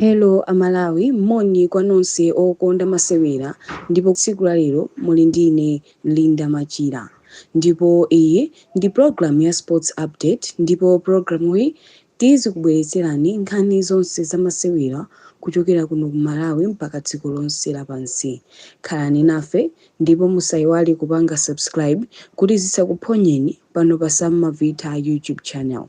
Hello aMalawi, moni kwa nonse okonda masewera. Ndipo tsiku la lero muli ndine Linda Machira, ndipo iyi ndi program ya Sports Update. Ndipo programu iyi tizikubweretserani nkhani zonse za masewera kuchokera kuno ku Malawi mpaka dziko lonse lapansi. Khalani nafe ndipo musayiwale kupanga subscribe kuti zisakuphonyeni pano pa Sam Mavita YouTube channel.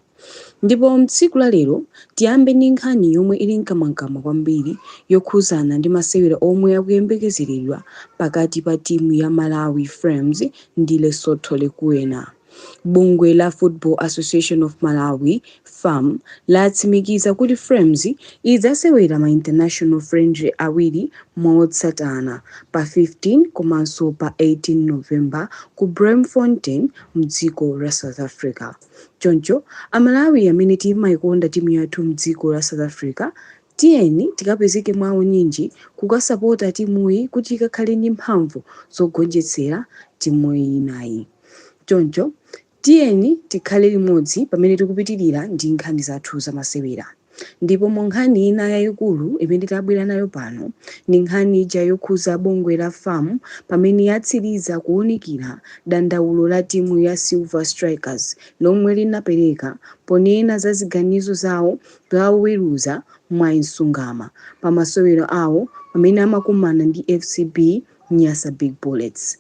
Ndipo mtsiku la lero tiyambe ndi nkhani yomwe ili mkamwamkamwa kwambiri yokhuzana ndi masewera omwe akuyembekezeredwa pakati pa timu ya Malawi Flames ndi Lesotho Likuena. Bungwe la Football Association of Malawi, FAM, latsimikiza kuti Flames idzasewera ma international friendly awiri motsatana pa 15 komanso pa 18 November ku Bloemfontein mdziko la South Africa. Choncho aMalawi amene timayikonda timu yathu mdziko la South Africa, tiyeni tikapezeke mwaunyinji kukasapota timuyi kuti ikakhale ndi mphamvu zogonjetsera timu inayi. Choncho tiyeni tikhale limodzi pamene tikupitirira ndi nkhani zathu zamasewera. Ndipo mu nkhani ina yayikulu imene tabwera nayo pano ndi nkhani ija yokhuza bungwe la FAM pamene yatsiriza kuwunikira dandaulo la timu ya Silver Strikers lomwe linapereka ponena za ziganizo zawo zawoweruza Mwayi Msungama pa masewero awo pamene amakumana ndi FCB Nyasa Big Bullets.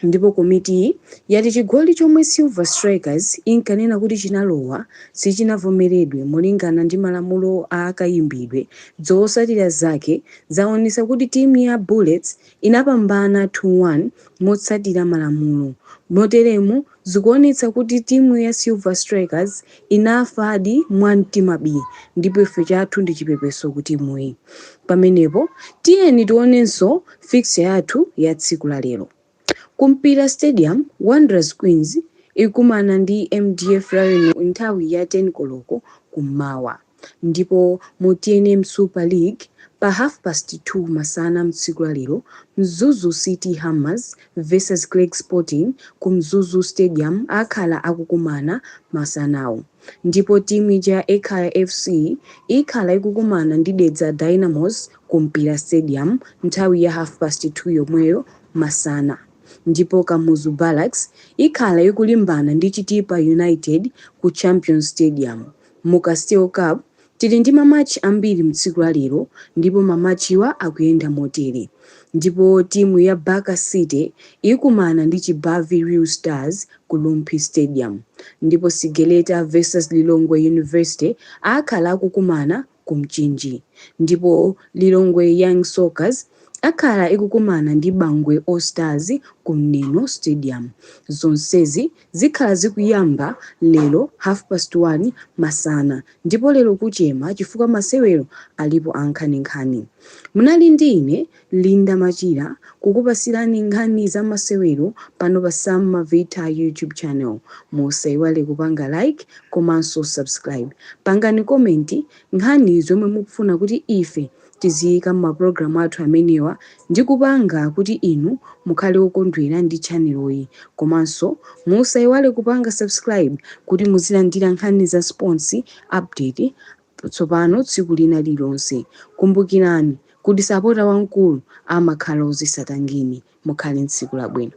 Ndipo komitiyi yati chigoli chomwe Silver Strikers inkanena kuti chinalowa sichinavomeredwe molingana ndi malamulo a kayimbidwe. Zotsatira zake zaonetsa kuti timu ya Bullets inapambana 2-1 motsatira malamulo. Moteremu zikuonetsa kuti timu ya Silver Strikers inafadi mwamtima bii, ndipo ife chathu ndi chipepeso ku timuyi. Pamenepo tiyeni tionenso fixture yathu ya tsiku la lero. Ku Mpira Stadium, Wanderers Queens ikumana ndi MDF Lion nthawi ya 10 koloko kummawa. Ndipo mu TNM Super League, pa 2:30 masana mtsiku la lero, Mzuzu City Hammers vs Creck Sporting ku Mzuzu Stadium akhala akukumana masanawo. Ndipo timu ija ya Ekhaya FC ikhala ikukumana ndi Dedza Dynamos ku Mpira Stadium nthawi ya 2:30 yomweyo masana. Ndipo Kamuzu Barracks ikhala ikulimbana ndi Chitipa United ku Champions Stadium. Mu Castel Cup tili ndi mamachi ambiri mtsiku la lero, ndipo mamachiwa akuyenda motere. Ndipo timu ya Baka City ikumana ndi Chibavi Real Stars ku Rumphi Stadium. Ndipo Sigeleta vs Lilongwe University akhala akukumana ku Mchinji. Ndipo Lilongwe Young Soccers akhala ikukumana ndi Bangwe All Stars ku Neno Stadium. Zonsezi zikhala zikuyamba lero 1:30 masana, ndipo lero kuchema chifukwa masewero alipo ankhaninkhani. Munali ndi ine Linda Machira kukupasirani nkhani za masewero pano pa Sam Mavita YouTube channel. Musayiwale kupanga like komanso subscribe. Pangani comment nkhani zomwe mukufuna kuti ife tiziyika m'mapulogalamu athu amenewa ndi kupanga kuti inu mukhale okondwera ndi channel iyi. Komanso musayiwale kupanga subscribe kuti muzilandira nkhani za sports update tsopano tsiku lina lililonse. Kumbukirani kuti sapota wamkulu amakhala ozisata ngini. Mukhale tsiku labwino.